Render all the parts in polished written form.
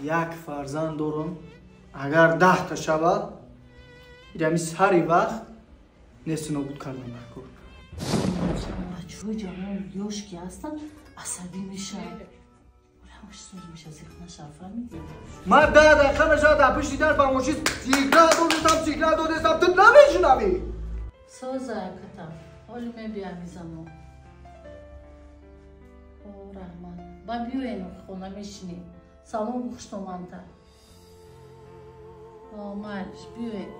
Як фарзанд дорам, агар 10 та шавад, ами сари вақт нест нобуд кардан дар кор. Бачаҳои ҷавон ёш ки ҳастанд, асабӣ мешаванд. Ман 10 дақиқа мешавад дар пушти дар ба мошин сигнал додестам, сигнал додестам, ту намешунавӣ. Соза акатам, ҳоли мебиям изамо. О, раҳмат. Ба биёен, хона мешинем. Салом хуштоманта. О, майлиш, биёед.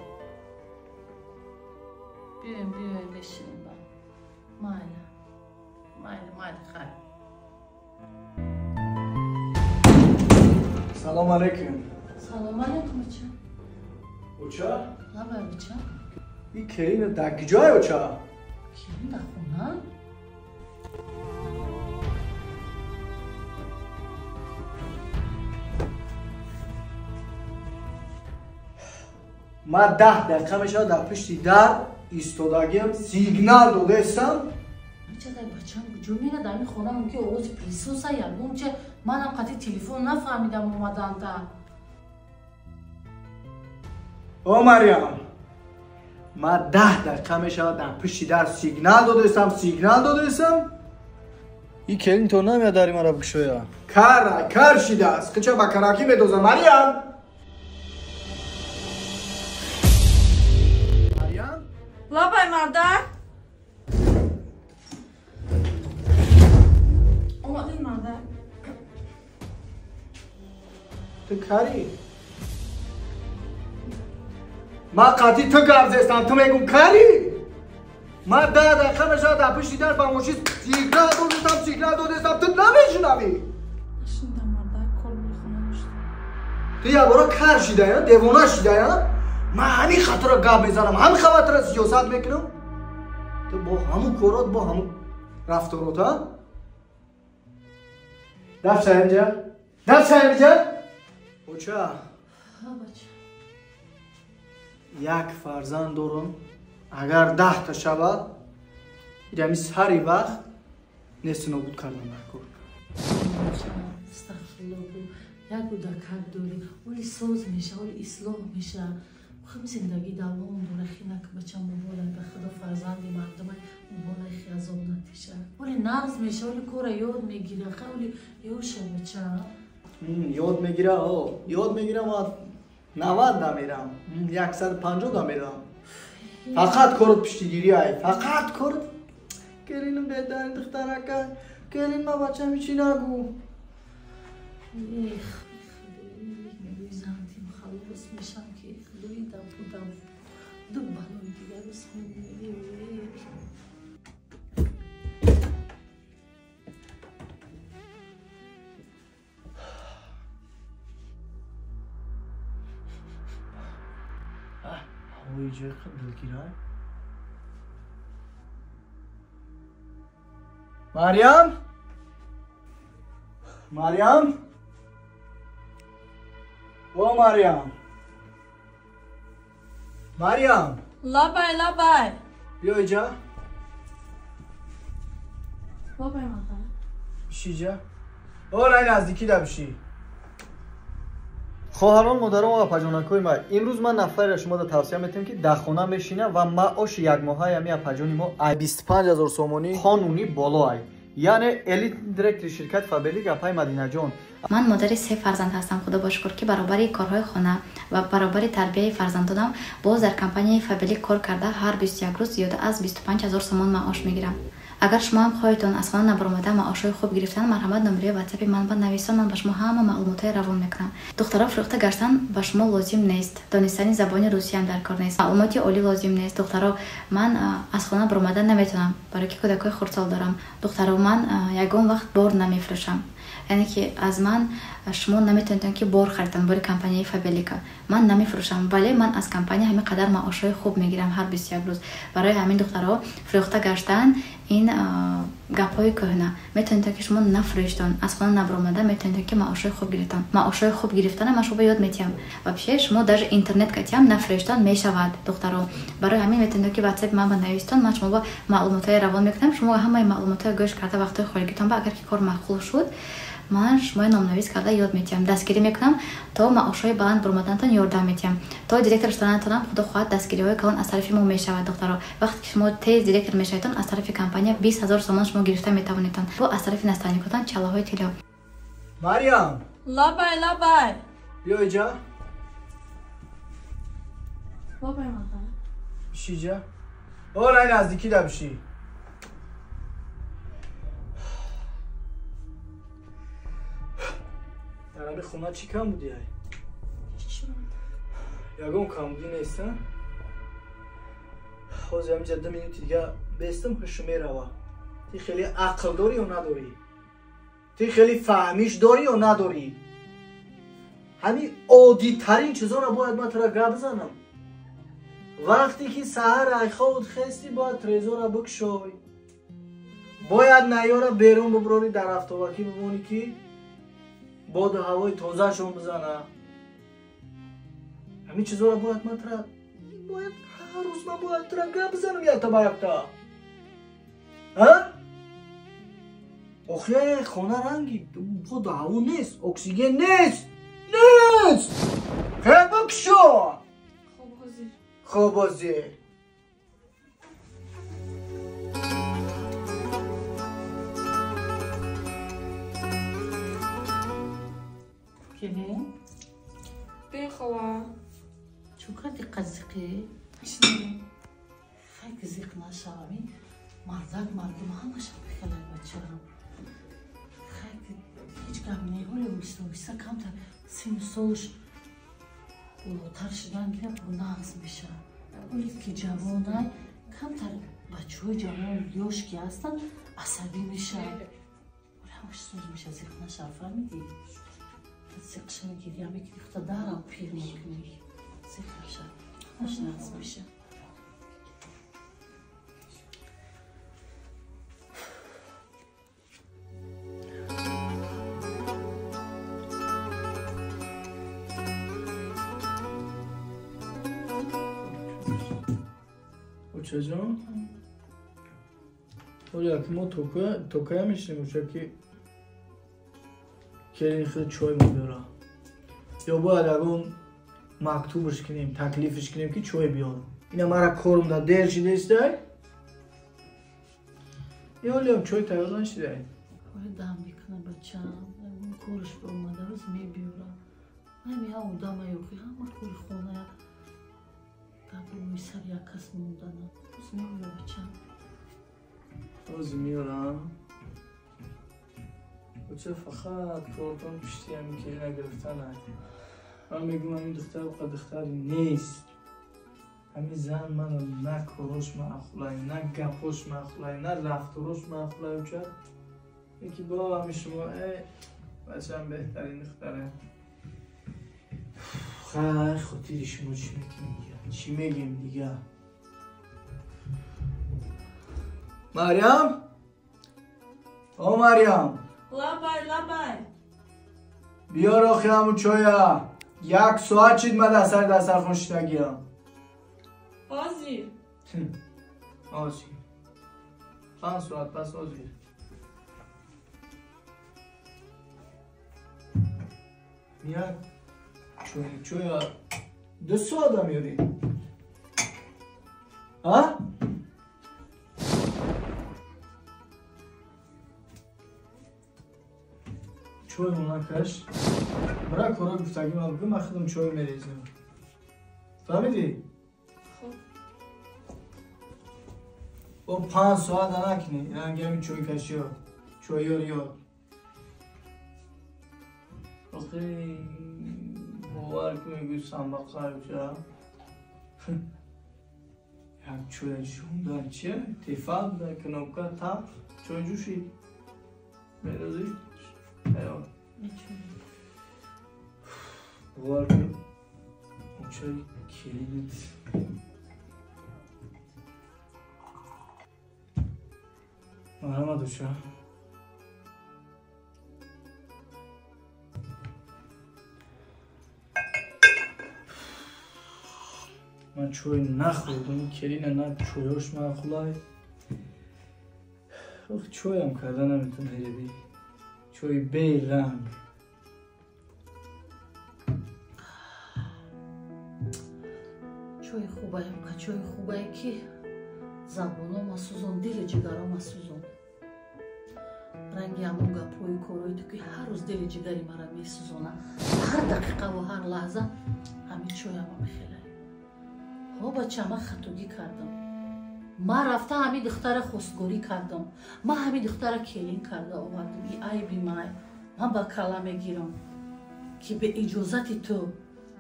Биёем, биёем, мешинем ба. Майла. Майла, майла, хайр. Салом алейкум. Салом алейкум, оча. Оча? Лабай, оча. И келин дар куҷое, оча? Келин дар хона? Ман 10 дақиқа мешавад дар пушти дар истодагиам, сигнал додаестам. Чадай бачам куҷо мерад? Ами хона мумкин овози пылесоса ягонча. Манам қати телефон нафаҳмидам омаданта. О, Мариям, ман 10 дақиқа мешавад дар пушти дар сигнал додаестам, сигнал додаестам. И келин то намеяд дари маро бикушоя. Кара кар шидааст, қича ба каракӣ медозам. Мариям, Мариям, лабай мардак. Омадин мардак. Ту карӣ? Ман қатъи ту гап зестам, ту мегум карӣ? Ман 10 дақиқа мешавад дар пушти дар ба мошин сигнал додестам, сигнал додестам, ту намешунавӣ. Нашунидам мардак, кор бори хона доштам. Ту якбора кар шидая, девона шидая? Ман ҳамин хатро гап мезанам, ҳамин хабатро сиёсат мекунам. Ту бо ҳамун корот, бо ҳамун рафторот, а? Даф шаҳрҷа, даф шаҳрҷа. Оча, як фарзанд дорам, агар 10 та шавад, ами сари вақт нест нобуд кардан дар кор. Астағфируллоҳ, як кӯдакак дорӣ, оли соз меша, оли ислоҳ меша. Хим зиндагӣ давом дора, хинак бача муболай, ба худо фарзанди мардумай муболай, хи азоб натиша. Оли нағз меша, оли кора ёд мегира, хай оли ёша бача. Ёд мегира, о, ёд мегира, ман 90 дамерам, 150 дамерам. Фақат корот пуштигирӣ ай, фақат корот. Келинам беҳтарин духтарака, келин ма бачам ҳечи нагӯ. Эх, мегӯи зантим халос мешам ки худои дабудам. Ду балои дигару сон. ҳавои ҷои дилгирай. Мариям, Мариям, о Мариям, Мариям. Лабай, лабай. Биё иҷа. Лабай мардак. Биши иҷа. О, най наздикӣ да биши. Хоҳарон, модарон ва апаҷонакҳои ман, имрӯз ман нафареро шуморо тавсия метиҳам, ки дар хона мешина ва маоши якмоҳаи ами апаҷони мо 25 000 сомонӣ қонунӣ боло ай. Яъне элит директори ширкат Фаберлик апай Мадинаҷон. Ман модари 3 фарзанд ҳастам, худо бо шукр, ки баробари корҳои хона ва баробари тарбияи фарзандонам боз дар компанияи Фаберлик кор карда ҳар 21 рӯз зиёда аз 25 000 сомон маош мегирам. Агар шумо ҳам хоҳедтон аз хона набаромада маошҳои хуб гирифтан, марҳамат номерои ватсапи ман ба нависон, ман ба шумо ҳама маълумотҳои равон мекунам. Духтаро, фурӯхта гаштан ба шумо лозим нест, донистани забони русиям дар кор нест, маълумоти олӣ лозим нест. Духтаро, ман аз хона баромада наметавонам, барои ки кӯдакҳои хурдсол дорам. Духтаро, ман ягон вақт бор намефурӯшам, яъне ки аз ман шумо наметавонед ки бор харидам, бори компанияи Фаберлика ман намефурӯшам, вале ман аз компания ҳамин қадар маошҳои хуб мегирам ҳар 21 рӯз. Барои ҳамин духтаро, фурӯхта гаштан ин гапҳои кӯҳна. Метавонед ки шумо нафурӯштон, аз хона набаромада метавонед ки маошҳои хуб гирифтан. Маошҳои хуб гирифтана ман шумо ёд метиҳам. Вообще шумо даже интернет катиам нафурӯштон мешавад, духтаро. Барои ҳамин метавонед ки ватсап ман ба навистон, ман шумо маълумотҳои равон мекунам. Шумо ҳамаи маълумотҳои гӯш карда вақтҳои холигитон ба агар ки кор маъқул шуд, Ман шумои номнавис карда ёд метиҳам, дастгирӣ мекунам, то маошҳои баланд бурмаданатон ёрдам метиҳам, то директор шуданатонам худо хоҳад дастгириҳои калон аз тарафи мо мешавад. Духтаро, вақте ки шумо тез директор мешаведтон, аз тарафи компания 20 000 сомон шумо гирифта метавонедтон, бо аз тарафи наставникотон чаллаҳои тилло. Марьям! Лабай, лабай! Биё иҷа. Лабай, мардак. Биши иҷа. О, най наздикӣ да биши. Дар ҳами хона чӣ кам буди ай? Ягон камбудӣ нест, а? Ҳозир ҳамиҷа 2 минути дига бестам, ҳушу мерава. Ти хеле ақл дорӣ ё надорӣ? Ти хеле фаҳмиш дорӣ ё надорӣ? Ҳамин оддитарин чизоро бояд ман тура гап занам. Вақте ки саҳар айховут хестӣ, бояд трезора бикушой, бояд наёра берун буброрӣ, дар автобакӣ бимонӣ, ки боду ҳавои тозаашон бизана. Ҳамин чизоро бояд ман тура, бояд ҳар рӯз ман бояд тура гап бизанам якта ба якта. А? Охе, хона ранги боду ҳаво нест, оксиген нест, нест. Хел бикушо. Хоб ҳозир. Келин? Бехола. Чун кардӣ қазиқӣ? Хай зиқ нашавам. Мардак мардум ҳамаша бихелай бачаам. Хай ҳеҷ гап не, ҳоле оҳиста оҳиста камтар сину солш болотар шудан гирад, бо нағз мешавад. Ҳоле ки ҷавонай, камтар бачаҳои ҷавон ёш ки ҳастанд, асабӣ мешаванд. Ҳоле ҳамаш соз мешавад, зиқ нашава, фаҳмидӣ? Зиқ шава, гиря мекунӣ, хута дарам пир мекунӣ. Зиқ нашава, ҳамаш нағз мешавад. Очаҷон, оля ки мо токая мешинем, оча ки келин худ чой мо биёра, ё бояд ягон мактубш кунем, таклифш кунем ки чой биёр. Ина мара корум да дер шидестай, ё олиам чой тайёр нашидай. Ҳоле дам мекуна бачам, ягон корш биомада рӯз мебиёра. Ҳами ҳам одама ёхи, ҳама кори хоная гапи сар як кас мондана. Рӯз меоя бачам. Рӯз меорам. Оча фақат кортон пишти ҳамин келина гирифтана. Ман мегӯям ҳамин духтар уқа духтари нест. Ҳамин зан мана на корош маъқулай, на гапош маъқулай, на рафторош маъқулай оча. Яки бо ҳамин шумо, бачам беҳтарин духтаре. Хай, хотири шумо чӣ мекунем дига? Чӣ мегем дига? Марьям? О, Марьям! Лабай, лабай! Биёр охи ҳамун чоя. 1 соат шид ман дар сари дастархон шидагиям. Ҳозир. Ҳозир. 5 соат пас ҳозир. Як чоя 2 соата меёрӣ? А? Чой накаш. Бира кора гуфтагӣ ман бигӯ, ман худам чой мерезам. Фаҳмидӣ? Хуб. Бо 5 соат накунӣ, ранги ҳамин чойкашиё, чойёриё. Охи бовар ки мегӯй самбақа ча. Як чоя ҷӯшондан чия? Тефал буда, кнопка тап, чой ҷӯшид. Мерозӣ? Тайёр. Бовар ки чой келинат. Марҳамат оча. Ман чой нахӯрдам, келина на чойош маъқулай. Ох, чойам карда наметавонам, ҳереби. Чой беранг. Чой хубаем, чой хубае ки забонома сӯзон, дили ҷигарома сӯзон. Ранги ҳамон гапҳои корои ту ки ҳар рӯз дили ҷигари мара месӯзона, ҳар дақиқаву ҳар лаҳза ҳамин чойама мехелай. Ҳо бача, ман хатогӣ кардам. Ман рафта ҳамин духтара хостгорӣ кардам. Ман ҳамин духтара келин карда овардам. И айби май. Ман ба кала мегирам ки бе иҷозати ту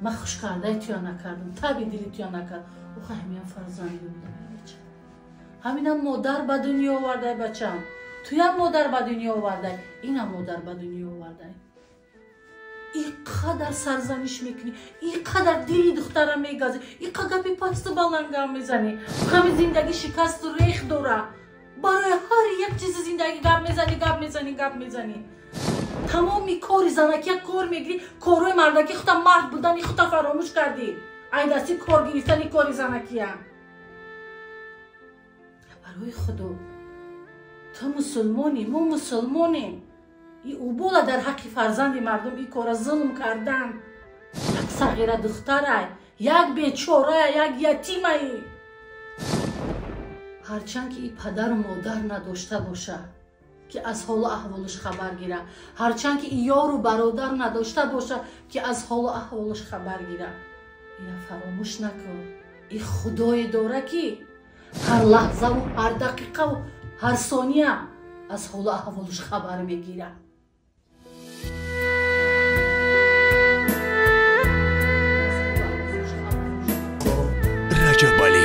ман хушкардаи туя накардам, таби дили туя накардам. Охо ҳаминам фарзанди будам бача. Ҳаминам модар ба дунё овардай бачам. Туям модар ба дунё овардай, инам модар ба дунё овардай. И қадар сарзаниш мекунӣ, и қадар дили духтара мегазӣ, и қадар гапи пасту баланд гап мезанӣ. Ҳами зиндагӣ шикасту рех дора. Барои ҳар як чизи зиндагӣ гап мезанӣ, гап мезанӣ, гап мезанӣ. Тамоми кори занакия кор мегирӣ, корҳои мардакӣ хута мард будани хута фаромӯш кардӣ. Ай дасти кор гирифтани кори занакия. Барои Худо, ту мусулмонӣ, мо мусулмонем. И убола дар ҳаққи фарзанди мардум и кора зулм кардан. Як сағира духтарай, як бечорая, як ятимай. Ҳарчанд ки и падару модар надошта боша, ки аз ҳолу аҳволаш хабар гира, ҳарчанд ки и ёру бародар надошта боша, ки аз ҳолу аҳволаш хабар гира, ина фаромӯш накун. И Худое дора ки ҳар лаҳзаву ҳар дақиқаву ҳар сония аз ҳолу аҳволаш хабар мегирад. Раҷабалӣ.